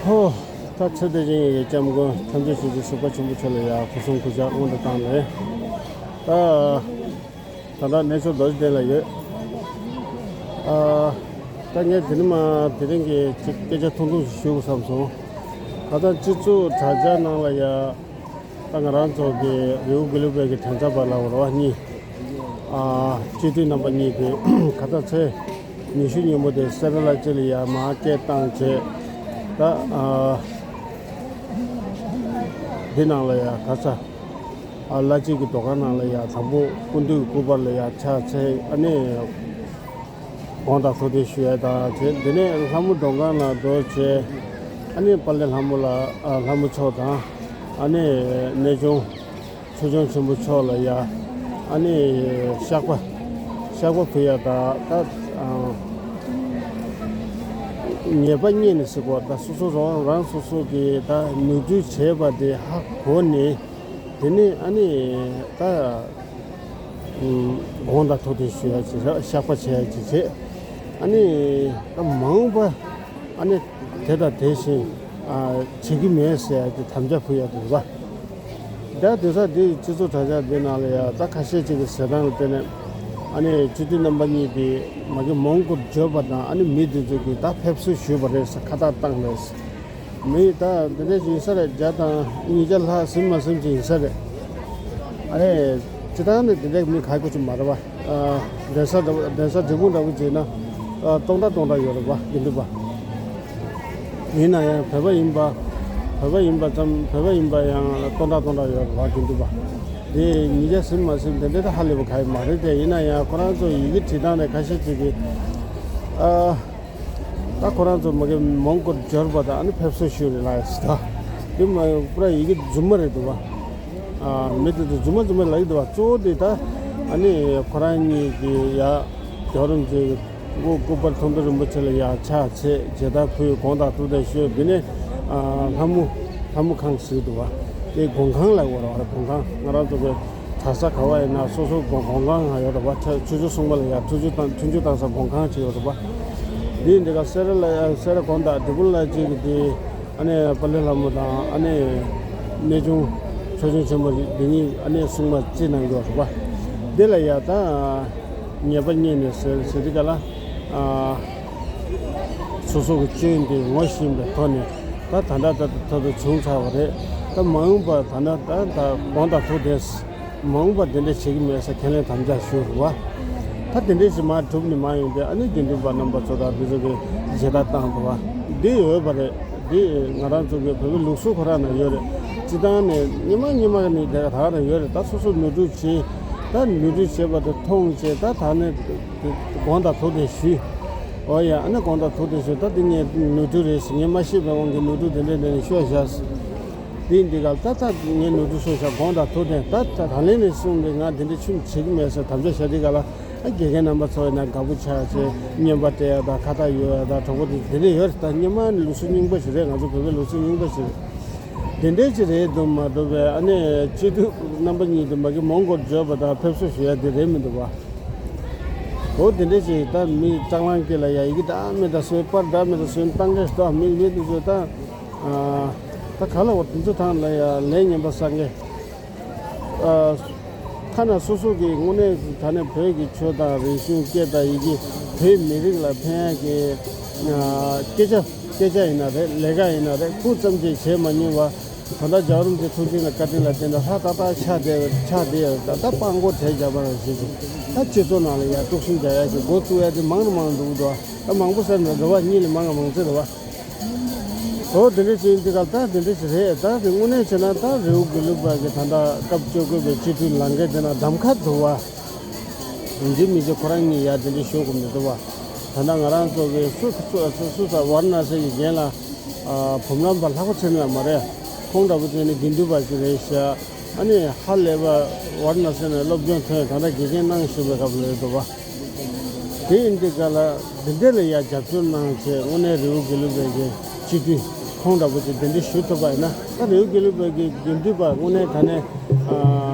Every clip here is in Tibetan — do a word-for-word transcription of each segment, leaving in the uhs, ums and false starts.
ཧོ། ད་ཚེ་འདི་ཅན་གྱི་སྐྱབས་མགོན་ཐམས་ཅད་མཁྱེན་ཅིང་གཟིགས་པ་ཆེན་པོ་མཆོག་ལ་ཡང་སྐུ་གསུང་ཐུགས་རྗེ་སྔོན་དུ་བཏང་ནས། ད་ད་ལྟ་གནས་མཆོག་རྡོ་རྗེ་གདན་ལ་ཡོད། ཨ། ད་ངས་དེ་ནི་མ་དེ་རིང་གི་ཅིག་སྐད་ཆ་ཐུང་ཐུང་ཞིག་ཞུ་དགོས་བསམ་སོང་། ད་ལྟ་སྤྱི་ཚོགས་དྲ་རྒྱ་ནང་ལ་ཡང་། ད་ང་རང་ཚོ་གི་རི་བོ་དགེ་ལུགས་པའི་གི་དྲན་གསོ་པ་ལ་འོ་ར་བ་གཉིས། ཨ། སྤྱི་འཐུས་རྣམ་པ་གཉིས་དེ་ཁ་ས་ཚེས་ཉི་ཤུ་ཉིན་མོ་དེ་སེ་ར་ལ་ཅི་ལ་ཡ་མ་སྐད་བཏང་བྱས། ད། ཨ། འདི་ནང་ལ་ཡ་ག་ས། ཨ། བླ་སྤྱི་གི་འདུ་ཁང་ནང་ལ་ཡ་དང་པོ་སྐུ་མདུན་སྐུ་པར་ལ་ཡ་ཕྱག་འཚལ། ཨ་ནི། དགོངས་དག་ཐུགས་བདེ་ཞུ་ཡ་དང་བྱས། དེ་ནས་ལྷ་མོ་མགྲོན་ཁང་ལ་འགྲོ་བྱས། ཨ་ནི་དཔལ་ལྡན་ལྷ་མོ་ལ། ཨ། ལྷ་མོ་མཆོག་དང་། ཨ་ནི་གནས་ཆུང་ཆོས་སྐྱོང་ཆེན་པོ་མཆོག་ལ་ཡ། ཨ་ནི་བཤགས་པ། བཤགས་པ་ཕུལ་ཡ་དང་། ད། ཨ། ཉེས་པ་རྙེད་ནས་ཟེར་གོ། ད་སོ་སོ་རང་རང་སོ་སོ་གི་ད་ནོར་འཁྲུལ་བྱས་པ་དེ་ཧ་གོ་ནས། དེ་ནས་ཨ་ནི་ད། ཨུམ། དགོངས་དག་ཐུགས་བདེ་ཞུ་ཡ་ཅིག་རེད། བཤགས་པ་བྱེད་ཡ་ཅིག་བྱེད། ཨ་ནི་ད་མ་འོངས་པ་ཨ་ནི་དེ་དང་དེ་བཞིན། ཨ། བྱེད་ཀྱི་མེད་ཟེར་ཡ་ཅིག་དམ་བཅའ་ཕུལ་ཡ་དེ་རེད་པ། ད་དེང་སང་འདི་སྤྱི་ཚོགས་དྲ་རྒྱ་འདི་ནང་ལ་ཡ་ད་ཁ་ཤས་ཅིག་གི་ཟེར་སྟངས་ལ་བལྟས་ནས། ཨ་ནི་སྤྱི་འཐུས་རྣམ་པ་གཉིས་དེ་མ་གི་མོན་གྷོར་འབྱོར་པ་དང་། ཨ་ནི་མི་དེ་ཚོ་གིས་ད་ཕེབས་བསུ་ཞུས་པ་རེད་ཟེར་ཁ་བཏགས་བཏང་རེད། མི་ད་འདི་འདྲ་ཞིག་ཡིན་ས་རེད། བརྒྱ་དང་ཉིས་བརྒྱ་ལྷག་ཟིན་མ་ཟིན་ཅིག་ཡིན་ས་རེད། ཨ་ནི་སྤྱིར་བཏང་ནི་འདི་འདྲའི་མི་ག་གི་ཅིག་མ་རེད་པ། ཨ། གདན་ས་འདྲ་བོ། གདན་ས་འབྲས་སྤུངས་འདྲ་བོ་བྱས་ན། ཨ། སྟོང་ཕྲག་སྟོང་ཕྲག་ཡོད་རེད་པ། དགེ་འདུན་པ། ཡིན་ན་ཡང་བོད་པ་ཡིན་པ། བོད་པ་ཡིན་པ་ཙམ། བོད་པ་ཡིན་པ་ཡང་སྟོང་ཕྲག་སྟོང་ཕྲག་ཡོད་རེད་པ། དགེ་འདུན་པ། དེ་ཉིས་བརྒྱ་ཟིན་མ་ཟིན་དེ་འདྲ་ད་ཧ་ལས་པ་ག་ཡི་མ་རེད་དེ། ཡིན་ན་ཡང་ཁོ་རང་ཚོ་ཡི་གེ་བྲིས་སྟངས་ནས་ཁ་ཤས་ཅིག་གིས། ཨ། ད་ཁོ་རང་ཚོ་མ་གི་མོན་གྷོར་འབྱོར་བ་དང་། ཨ་ནི་ཕེབས་བསུ་ཞུས་རེད་ལབ་ཡ་ཟེར། ད་དེ་མ་པུ་ར་ཡི་གེ་རྫུན་མ་རེད་འདུག་པ། ཨ། མི་དེ་ཚོ་རྫུན་མ་རྫུན་མ་ལབ་ཀྱི་འདུག་པ། གཙོ་བོ་དེ་ད་ཨ་ནི་ཁོ་རང་གཉིས་ཀྱི་ཡ་རྒྱལ་བ་རིན་པོ་ཆེ་སྐུ་སྐུ་པར་མཐོང་གྲོལ་རིན་པོ་ཆེ་ལ་ཡ་ཕྱག་འཚལ། མཇལ་དར་ཕུལ། དགོངས་དག་ཐུགས་བདེ་ཞུས། དེ་ནས། ཨ། ལྷ་མོ། ལྷ་མོ་ཁང་ཟེར་གྱི་འདུག་པ། དེ་དགོན་ཁང་ལབ་དགོས་རེད་པ། དགོན་ཁང་ང་རང་ཚོ་གི་གྲྭ་ས་ག་བ་ཡིན་ན་སོ་སོ་དགོན་དགོན་ཁང་ཡོད་རེད་པ། ཆོས་ཆོས་སྲུང་མ་ལ་ཡ་ཐུགས་རྗེ་བཏང་། ཐུགས་རྗེ་བཏང་ས་དགོན་ཁང་ཅིག་ཡོད་རེད་པ། དེ་འདི་ག་སེ་ར་ལ་ཡ། སེ་ར་དགོན་དང་འབྲས་སྤུངས་ལ་ཅིག་གི་དེ། ཨ་ནི་དཔལ་ལྡན་ལྷ་མོ་དང་། ཨ་ནི་གནས་ཆུང་ཆོས་སྐྱོང་ཆེན་པོ་འདི་གཉིས་ཨ་ནི་སྲུང་མ་རྩིས་གནང་གི་ཡོད་རེད་པ། འདི་ལ་ཡ་ད་ཉེས་པ་རྙེད་ནས་ཟེར་ཟེར་དུས་ག་ལ། ཨ། སོ་སོ་གི་སྐྱོན་དེ་ངོ་ཤེས་པའི་ཐོག་ནས། ད་ད་ལྟ་ད་ད་ད་བྱུང་ཚར་བ་རེད། ད་མ་འོངས་པ་ད་ན་ད་ད་དགོངས་དག་ཐུགས་བདེ། མ་འོངས་པ་དེ་འདྲ་བྱེད་ཀྱི་མེད་ཟེར་ཁས་ལེན་དམ་བཅའ་ཞུས་རེད་པ། ད་དེ་འདྲ་ཞིག་མར་གྲུབ་ནས་མར་ཡོང་དུས། ཨ་ནི་དགེ་འདུན་པ་རྣམ་པ་ཚོ་དང་འདི་ཚོ་གིས་མཇལ་དར་བཏང་འདུག་པ། འདི་ཡོད་པ་རེད། འདི་ང་རང་ཚོ་གི་བོད་པའི་ལུགས་སྲོལ་ཁོ་རང་ན་ཡོད་རེད། སྤྱིར་བཏང་ནས་སྔོན་མ་སྔོན་མ་ནས་དེ་ག་ད་ག་རང་ཡོད་རེད། ད་སོ་སོ་ནོར་འཁྲུལ་བྱས། ད་ནོར་འཁྲུལ་བྱས་པ་དེ་མཐོང་བྱས། ད་ད་ནས་དགོངས་དག་ཐུགས་བདེ་ཞུས། འོ་ཡ། ཨ་ནི་དགོངས་དག་ཐུགས་བདེ་ཞུས། ད་འདི་ངའི་ནོར་འཁྲུལ་རེད་ཟེར། ངས་མ་ཤེས་པའི་དབང་གིས་ནོར་འཁྲུལ་དེ་འདྲ་འདྲ་ནས་ཤོར་བཞག་ཟེར། དེ་འདི་ག་ད་ད་ངའི་ནོར་འཁྲུལ་ཤོར་བཞག། དགོངས་དག་ཐུགས་བདེ། ད་ད་ད་ལན་ནས་བཟུང་སྟེ་ང་དེ་འདྲ་ཆུང་བྱེད་ཀྱི་མེད་ཟེར་དམ་བཅའ་བཞག་དུས་ག་ལ། ཨ། དགེ་རྒན་རྣམ་པ་ཚོ་ཡིན་ན་དགའ་པོ་ཆགས་བྱས། རྔན་པ་སྤྲད་ཡ་དང་ཁ་བཏགས་ཡོད་ཡ་དང་གྲོགས་པོ་དེ་དེ་འདྲ་ཡོད་རེད། ད་སྔོན་མ་ནས་ལུགས་སྲོལ་རྙིང་པ་ཞིག་རེད། ང་ཚོ་བོད་པའི་ལུགས་སྲོལ་རྙིང་པ་ཞིག་རེད། དེ་འདྲ་ཅིག་རེད་འདུག་མ་གཏོགས་པའི། ཨ་ནི་སྤྱི་འཐུས་རྣམ་པ་གཉིས་དེ་མ་གི་མོན་གྷོར་འབྱོར་བ་དང་ཕེབས་བསུ་ཞུ་ཡ་དེ་རེད་མི་འདུག་པ། འོ་དེ་འདྲ་ཅིག་ད་མི་སྤྱང་ལང་སྐད་ལ་ཡ་ཡི་གེ་འདྲ་མི་འདྲ་བཟོས། པར་འདྲ་མི་འདྲ་བཟོས་བཏང་གི་འདུག་མི་མི་དེ་ཚོ་ད། ཨ། ད་ག་ལ་བ། དེ་ཚོ་ཐང་ལ་ཡ་ལས་ངན་པ་བསགས་མཁན། ཨ། ཐ་ན་སོ་སོ་གི་དངོས་གནས་ད་ནས་བོད་ཀྱི་ཆོས་དང་རིག་གཞུང་སྐད་དང་ཡི་གེ། བོད་མི་རིགས་ལ་ཕན་ཡག་གི། ཨ། སྐད་ཆ། སྐད་ཆ་ཡིན་ན་རེད། ལས་ཀ་ཡིན་ན་རེད། སྤུ་ཙམ་ཅིག་བྱས་མ་མྱོང་བ། ད་ལྟ་རྒྱལ་བ་རིན་པོ་ཆེ་ཐུགས་རྗེ་ལ་བཀའ་དྲིན་ལ་བརྟེན་ནས་ལྷ་ཏག་ཏག་ཆགས་བསྡད། ཆགས་བསྡད་ཡོད། ད་ལྟ་སྤྲང་པོ་གྲས་རྒྱབ་པ་རང་བཞིན་ཅིག་ད་སྤྱི་ཚོགས་ནང་ལ་ཡ་དཀྲུག་ཤིང་རྒྱག་ཡ་ཅིག་འགོ་བཙུགས་ཡ་དེ་མང་རུ་མང་རུ་འགྲོ་གི་འདུག་ད་མང་པོ་ཟེར་ན་རེ་བ་གཉིས་ལས་མང་བ་མང་ཙམ་རེད་པ། འོ་དེ་འདྲ་ཞིག་ཡིན་དུས་ག་ད་དེ་འདྲ་ཞིག་རེད། ད་དེ་དངོས་གནས་བྱས་ན་ད་རི་བོ་དགེ་ལུགས་པ་གི་ད་ལྟ་སྐབས་བཅུ་དགུ་པའི་སྤྱི་འཐུས་ལངས་མཁན་དེ་ན་གདམ་ཁ་འདུག་པ། ཡིན་གཅིག་མིན་གཅིག་ཁོ་རང་གཉིས་ཡ་དེ་འདྲ་ཞུ་དགོས་མི་འདུག་པ། ད་ལྟ་ང་རང་ཚོ་གི་སུ་སུ་སུ་སུ་ཝཱ་ར་ཎ་སི་གི་རྒན་ལགས། ཨ། བུམ་རམས་པ་ལྷག་པ་ཚེ་རིང་ལགས་མ་རེད། ཁོང་འདྲ་པོ་དེ་ནི་དགེ་འདུན་པ་ཅིག་རེད་ཤག་ཨ་ནི་ཧ་ལས་པ་ཝཱ་ར་ཎ་སི་ནས་སློབ་སྦྱོང་ཐོན། ད་ལྟ་དགེ་རྒན་གནང་བཞིན་པའི་སྐབས་ལ་རེད་འདུག་པ། དེ་ཡིན་དུས་ག་ལ་འདི་འདྲ་ལ་ཡ་རྒྱབ་སྐྱོར་གནང་བྱས། དངོས་གནས་རི་བོ་དགེ་ལུགས་པའི་གི་སྤྱི་འཐུས་ཁོང་འདྲ་པོ་ཅིག་དེ་འདྲ་ཞུ་ཐུབ་པ་ཡིན་ན། ད་རི་བོ་དགེ་ལུགས་པའི་གི་དགེ་འདུན་པ་དངོས་གནས་ད་ནས།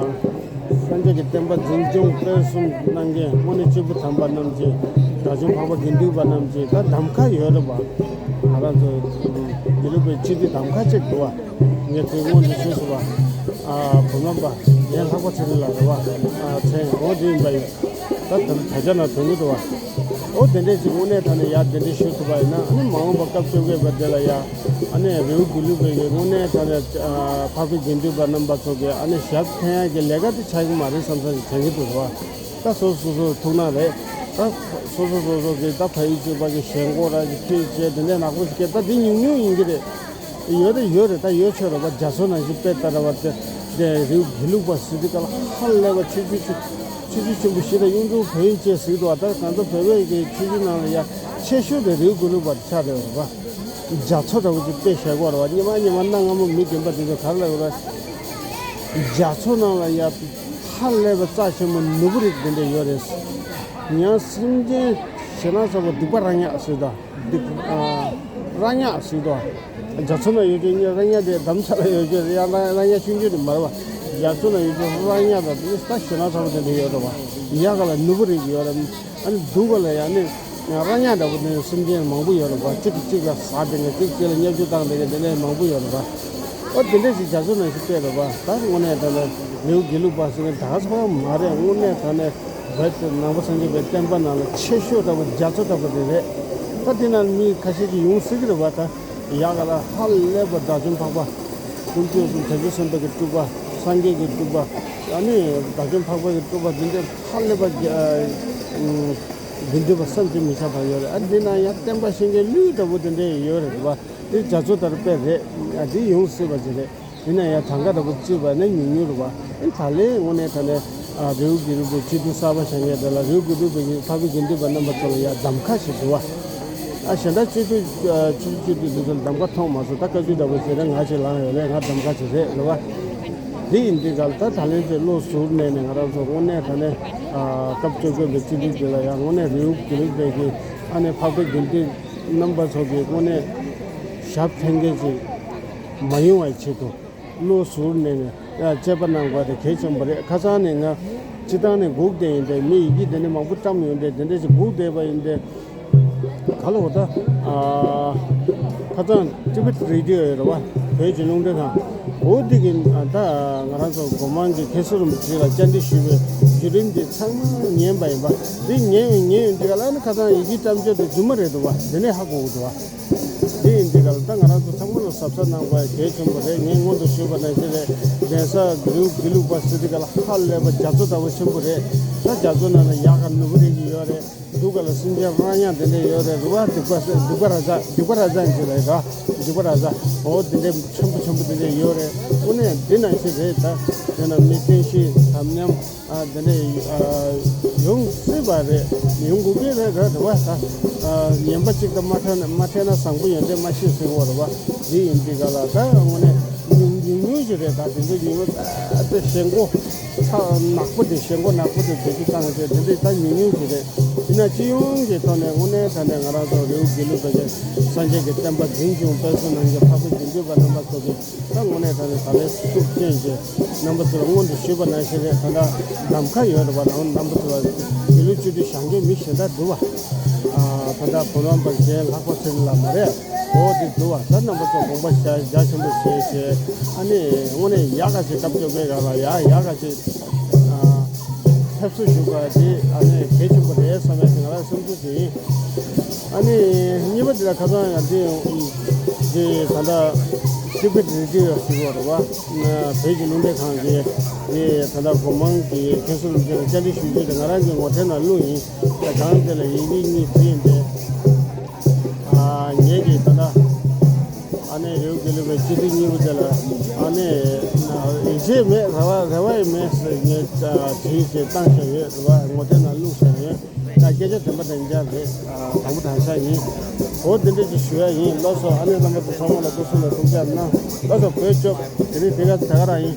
ཨ། སངས་རྒྱས་ཀྱི་བསྟན་པ་འཛིན་སྐྱོང་སྤེལ་གསུམ་གནང་མཁན་དངོས་གནས་སྐྱེས་བུ་དམ་པ་རྣམས་ཀྱི་དགྲ་བཅོམ་འཕགས་པ་དགེ་འདུན་པ་རྣམས་ཀྱི་ད་གདམ་ཁ་ཡོད་རེད་པ། ང་རང་ཚོ་དགེ་ལུགས་པའི་སྤྱི་འཐུས་གདམ་ཁ་ཅིག་འདུག་བ། ངས་དེ་སྔོན་དུ་ཞུས་སོང་བ། ཨ་བུ་རམ་པ་ངའི་ལྷག་པ་ཚེ་རིང་ལགས་རེད་བ། ཨ་མཚན་འོ་དེ་ཡིན་པ་ཡིན། ད་དམ་ད་ཆ་ན་དོན་གྱི་འདུག་བ། འོ་དེ་འདྲས་ཅིག་དངོས་གནས་དྲང་གནས་ཡ་དེ་འདྲས་ཞུ་ཐུབ་པ་ཡིན་ན་ཨ་ནི་མ་འོངས་པ་སྐབས་བཅོ་བརྒྱད་པ་དེ་ལ་ཡ། ཨ་ནི་རི་བོ་དགེ་ལུགས་པའི་གི་དངོས་གནས་དྲང་གནས་ཨ་འཕགས་པའི་དགེ་འདུན་པ་རྣམ་པ་ཚོ་གི་ཨ་ནི་ཞབས་འཐེན་ཡ་གི་ལས་ཀ་དེ་ཆགས་ཀྱི་མ་རེད་བསམ་བསམ་ཞིག་དྲན་གྱི་འདུག་རེད་བ། ད་སོ་སོ་སོ་ཐུགས་སྣང་རེད། ད་སོ་སོ་སོ་སོ་གི་ད་ཕ་ཡུལ་གཅིག་པ་གི་ཞེན་ཁོག་ར་གི་ཁྱི་བྱས་དེ་འདྲས་ནག་པོ་ཞིག་སྐད་ད་དེ་ཉུང་ཉུང་ཡིན་གྱི་རེད། ཡོད་རེད་ཡོད་རེད། ད་ཡོད་ཆོག་རེད་བ། རྒྱ་མཚོ་ནང་བཞིན་དཔེ་ལྟ་ར་བ་དེ་དེ་རི་བོ་དགེ་ལུགས་པ་ཟེར་དུས་ག་ལ་ཧ་ལས་པ་ཆོས་བརྒྱུད་ཆོས་ཆོས་བརྒྱུད་ཆེན་པོ་བཞི་དང་གཡུང་དྲུང་བོན་བཅས་ཟེར་གྱི་འདུག་བ། ད་ང་ཚོ་བོད་པའི་གི་ཆོས་བརྒྱུད་ནང་ལ་ཡ་ཆེ་ཤོས་དེ་རི་བོ་དགེ་ལུགས་པ་ཆགས་བསྡད་ཡོད་རེད་བ། རྒྱ་མཚོ་འདྲ་བོ་ཅིག་དཔེ་བཞག་གོ་རེད་བ། ཉི་མ་ཉི་མ་གནའ་སྔ་མོ་མི་རྒན་པ་དེ་ཚོ་ག་རེ་ལབ་ཡོད་རེད། རྒྱ་མཚོ་ནང་ལ་ཡ་ཧ་ལས་པ་རྩ་ཆེན་པོ་ནོར་བུ་རིགས་དེ་འདྲ་ཡོད་རེད། ཡང་སེམས་ཅན་ཞེ་སྡང་ཚ་པོ་སྡིག་པ་ར་ཉག་ཟེར་དང་། སྡིག་ཨ་ར་ཉག་ཟེར་དང་། རྒྱ་མཚོ་ན་ཡོད་ཀྱི་ར་ཉག་དེ་འདམ་ས་ལ་ཡོད་ཀྱི་ཡང་ར་ར་ཉག་ཆུང་ཆུང་དེ་མ་རེད་བ། རྒྱ་མཚོ་ན་ཡོད་ཀྱི་ར་ཉག་དང་དེ་ད་ཞེ་སྡང་ཚ་པོ་དེ་འདྲ་ཡོད་རེད་བ། ཡ་ག་ལ་ནོར་བུ་རིགས་ཡོད་རེད། ཨ་ནི་སྡུག་པ་ལ་ཡང་ནི་ར་ཉག་འདྲ་པོ་ནི་སེམས་ཅན་མང་པོ་ཡོད་རེད་པ། གཅིག་གིས་གཅིག་ལ་ཟ་བསྡད་མཁན། གཅིག་གཅིག་ལ་བརྙས་བཅོས་བཏང་བསྡད་མཁན་དེ་འདྲ་མང་པོ་ཡོད་རེད་པ། ཨོ་དེ་འདྲ་ཞིག་རྒྱ་མཚོ་ནང་བཞིན་སྤེལ་རེད་པ། ད་དངོས་གནས་ད་ལྟ་རི་བོ་དགེ་ལུགས་པ་ཟེར་མཁན་ད་ག་ས་ག་མ་རེད། དངོས་གནས་ད་ནས་བོད་ནང་པ་སངས་རྒྱས་པའི་བསྟན་པ་ནང་ལ་ཆེ་ཤོས་འདྲ་པོ་རྒྱ་མཚོ་འདྲ་པོ་དེ་རེད། ད་དེ་ནང་མི་ཁ་ཤས་ཀྱིས་ཡོང་སྲིད་ཀྱི་རེད་པ། ད་ཡག་ག་ལ་ཧ་ལས་པ་དགྲ་བཅོམ་འཕགས་པ། ཀུན་མཁྱེན་གསུམ་བྱང་ཆུབ་སེམས་དཔའ་གི་སྤྲུལ་པ། སངས་རྒྱས་ཀྱི་སྤྲུལ་པ། ཨ་ནི་དགྲ་བཅོམ་འཕགས་པ་གི་སྤྲུལ་པ་འདི་འདྲའི་ཧ་ལས་པ་རྒྱ་ཨ་དགེ་འདུན་པ་བསམ་གྱིས་མི་ཁྱབ་པ་ཡོད་རེད། ཨ་འདི་ན་ཡང་བསྟན་པ་ཤེས་མཁན་ཀླུ་ལྟ་བུ་དེ་འདྲ་ཡོད་རེད་པ། དེ་རྒྱ་མཚོ་ལྟར་དཔེ་རེད། ཨ་འདི་ཡོང་སྲིད་པ་ཅིག་རེད། ཡིན་ན་ཡང་གྲངས་ཀ་འདྲ་པོ་བརྩིས་པ་ནི་ཉུང་ཉུང་རེད་པ། ཨ་ད་ལན་དངོས་གནས་ད་ལན་ཨ་རི་བོ་དགེ་ལུགས་པའི་སྤྱི་འཐུས་གསར་པ་བཞེངས་མཁན་དེ་ལ་རི་བོ་དགེ་ལུགས་པའི་འཕགས་པའི་དགེ་འདུན་པ་རྣམ་པ་ཚོ་ལ་ཡང་གདམ་ཁ་ཞིག་འདུག་བ། ཨ་གཞན་དག་སྤྱི་འཐུས་ཨ་སྤྱི་འཐུས་སྤྱི་འཐུས་འདི་ཚོ་ལ་གདམ་ཁ་མཐོང་མ་སོང་། ད་བཀའ་བརྒྱུད་འདྲ་པོ་ཞེ་དྲག་ང་ཞིག་ལངས་ཡོད་རེད། ང་གདམ་ཁ་ཞིག་རེད་ལབ་པ། འདི་ཡིན་དུས་ག་ལ་ད་ད་ལན་ཚེ་བློ་གཟུར་གནས་ནས་ང་རང་ཚོ་དངོས་གནས་ད་ནས་ཨ་སྐབས་བཅོ་བརྒྱད་པའི་སྤྱི་འཐུས་འདི་ལ་ཡང་དངོས་གནས་རི་བོ་དགེ་ལུགས་པའི་གི་ཨ་ནས་འཕགས་པའི་དགེ་འདུན་རྣམ་པ་ཚོ་གི་དངོས་གནས་ཞབས་འཐེན་མཁན་ཅིག་མ་ཡོང་བའི་ཆེད་དུ། བློ་གཟུར་གནས་ནས་ཡང་དཔྱད་པ་གནང་དགོས་དེ་གལ་ཆེན་པོ་རེད། ཁ་སང་ནས་ང་སྤྱི་བཏང་ནས་སྒུག་བསྡད་ཡིན་ཏེ། མི་ཡི་གེ་དེ་འདྲ་མང་པོ་བཀྲམ་ཡོང་དེ་དེ་འདྲ་ཞིག་སྒུག་བསྡད་པ་ཡིན་ཏེ། ག་ལ་འོ་ད་ཨ་ཁ་སང་ཊི་བེཊ་རེ་ཌི་ཡོ་ཡོད་རེད་བ། བོད་ཀྱི་རླུང་འཕྲིན་ཁང་། འོ་འདི་གི་ཨ་ད་ང་རང་ཚོ་སྒོ་མང་གི་མཁན་ཟུར་རིན་པོ་ཆེ་ལ་བཅར་འདྲི་ཞུས་པའི་བརྒྱུད་རིམ་དེ་ཚང་མ་ཉན་པ་ཡིན་པ། འདི་ཉན་ཡོང་ཉན་ཡོང་དེ་ག་ལ་ནི་ཁ་སང་ཡི་གེ་བཀྲམ་ཆོག་དེ་རྫུན་མ་རེད་འདུག་བ། དེ་ནས་ཧ་གོ་གི་འདུག་བ། དེ་ཡིན་དུས་ག་ལ་ད་ང་རང་ཚོ་ཚང་མ་ལ་གཟབ་གཟབ་གནང་དགོས་གལ་ཆེན་པོ་རེད། ངས་སྔོན་དུ་ཞུས་པ་ནང་བཞིན་རེད། གདན་ས་རི་བོ་དགེ་ལུགས་པ་ཟེར་དུས་ག་ལ་ཧ་ལས་པ་རྒྱ་མཚོ་ལྟ་བུ་ཆེན་པོ་རེད། ད་རྒྱ་མཚོ་ནང་ལ་ཡག་ག་ནོར་བུ་རིགས་ཀྱི་ཡོད་རེད། སྡུག་ག་ལ་སེམས་ཅན་རང་ཡང་དེ་འདྲ་ཡོད་རེད། རུ་བ་སྡིག་པ་སེ་སྡིག་པ་ར་ཛ་སྡིག་པ་ར་ཛ་ཡིན་ཟེར་རེད་ར། སྡིག་པ་ར་ཛ། འོ་དེ་འདྲ་ཆེན་པོ་ཆེན་པོ་དེ་འདྲ་ཡོད་རེད། དངོས་གནས་འདི་ནང་བཞིན་རེད། ད་དེ་ན་མི་བསྟན་བཤིག་དམ་ཉམས། ཨ་དེ་འདྲ་ཨ་ཡོང་སྲིད་པ་རེད། ཡོང་དགོས་ཀྱི་རེད་རེད་རེད་བ། ད་ཨ་ངན་པ་གཅིག་དང་མ་འཕྲད་ན་མ་འཕྲད་ན་བཟང་པོ་ཡོན་ཏན་མ་ཤེས་ཟེར་བ་རེད་བ། འདི་ཡིན་དུས་ག་ལ་ད་དངོས་གནས་ཉུང་ཉུང་ཉུང་ཞིག་རེད། ད་དེ་ཚོ་ཉུང་ཉུང་ད་དེ་ཞེན་ཁོག་ཚ་ནག་པོ་དེ་ཞེན་ཁོག་ནག་པོ་དེ་བེད་སྤྱོད་བཏང་བྱས་དེ་འདྲ་ད་ཉུང་ཉུང་ཞིག་རེད། ཡིན་ན་སྤྱི་ཡོངས་ཀྱི་ཐོག་ནས་དངོས་གནས་ད་ནས་ང་རང་ཚོ་རི་བོ་དགེ་ལུགས་པའི་སངས་རྒྱས་ཀྱི་བསྟན་པ་འཛིན་སྐྱོང་སྤེལ་གསུམ་གནང་མཁན་འཕགས་པའི་དགེ་འདུན་པ་རྣམ་པ་ཚོ་གི་ད་དངོས་གནས་ད་ནི་ད་ལན་ཤུགས་རྐྱེན་གྱིས་རྣམ་པ་ཚོ་ལ་སྔོན་དུ་ཞུས་པ་ནང་བཞིན་རེད། ད་ལྟ་གདམ་ཁ་ཡོད་རེད་བ། ནང་རྣམ་པ་ཚོ་ལ་དགེ་ལུགས་སྤྱི་འཐུས་བཞེངས་མཁན་མི་གཞན་དག་འདུག་བ། ཨ་ད་ལྟ་བུ་རམ་པ་རྒན་ལྷག་པ་ཚེ་རིང་ལགས་མ་རེད། འོ་དེ་འདུག་བ། ད་རྣམ་པ་ཚོ་དགོངས་པ་རྒྱ་རྒྱ་ཆེན་པོ་བཞེས་བྱས། ཨ་ནི་དངོས་གནས་ཡག་ག་ཅིག་སྐབས་བཅོ་བརྒྱད་སྒང་ལ་ཡག་ཡག་ག་ཅིག་ཨ་ཕེབས་བསུ་ཞུ་དགོས་དེ་ཨ་ནི་གལ་ཆེན་པོ་རེད་བསམ་ཡ་དེ་ང་རང་སེམས་ཚོར་ཅིག་ཡིན། ཨ་ནི་གཉིས་པ་དེ་ལ་ཁ་སང་ཡང་དེ་དེ་ད་ལྟ་ཊི་བེཊ་རེ་ཌི་ཡོ་ཟེར་བ་རེད་བ། བོད་ཀྱི་རླུང་འཕྲིན་ཁང་གི་དེ་ད་ལྟ་སྒོ་མང་གི་མཁན་ཟུར་རིན་པོ་ཆེ་ལ་བཅར་འདྲི་ཞུ་རྒྱུ་དེ་ང་རང་གི་ངོ་དེབ་ནང་བླུགས་ཡིན། ད་གང་དེ་ལ་ཡི་གེ་གཉིས་བྲིས་ཡིན་པས། ཨ་ངེད་ཀྱིས་ད་ལྟ་ཨ་ནི་རི་བོ་དགེ་ལུགས་པའི་སྤྱི་འཐུས་གཉིས་པོ་དེ་ལ་ཨ་ནི་ཡིད་ཆེས་མེད། རེ་བ་རེ་བ་ཡང་མེད་ཟེར་ངས་བྲིས་བྱས་བཏང་བཞག་ཡོད་རེད་བ། ངོ་དེབ་ནང་བླུགས་བཞག་ཡོད། ད་སྐད་ཆ་དེ་མ་དེ་འདྲ་རེད། ཨ་དང་པོ་དང་ཤ་ཡིན། འོ་དེ་འདྲ་ཅིག་ཞུ་ཡ་ཡིན། ལགས་སོ། ཨ་ནི་རྣམ་པ་ཚོ་ཚང་མ་ལ་སྐུ་གཟུགས་ལ་ཐུགས་རྗེ་གནང་། ལགས་སོ། བོད་སྐྱོབ། དེ་རིང་དེ་ག་ད་ག་རང་ཡིན།